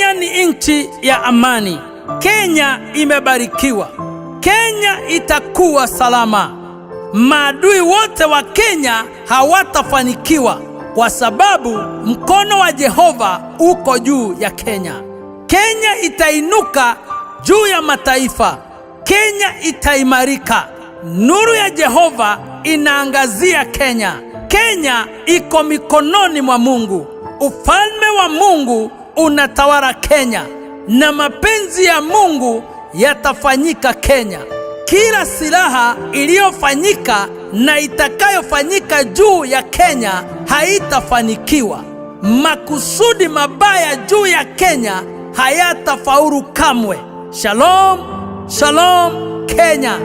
Kenya ni nchi ya amani. Kenya imebarikiwa. Kenya itakuwa salama. Maadui wote wa Kenya hawatafanikiwa kwa sababu mkono wa Jehova uko juu ya Kenya. Kenya itainuka juu ya mataifa. Kenya itaimarika. Nuru ya Jehova inaangazia Kenya. Kenya iko mikononi mwa Mungu. Ufalme wa Mungu unatawala Kenya na mapenzi ya Mungu yatafanyika Kenya. Kila silaha iliyofanyika na itakayofanyika juu ya Kenya haitafanikiwa. Makusudi mabaya juu ya Kenya hayatafaulu kamwe. Shalom, shalom Kenya.